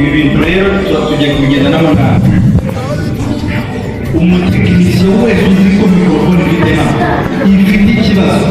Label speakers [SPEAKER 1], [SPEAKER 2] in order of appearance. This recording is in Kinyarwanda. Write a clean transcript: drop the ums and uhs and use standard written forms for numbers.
[SPEAKER 1] Ibi bintu rero tugiye kubigendanamo nabi. Umutekinisiye wese uzi ko mikorofone ifite hano ifite ikibazo,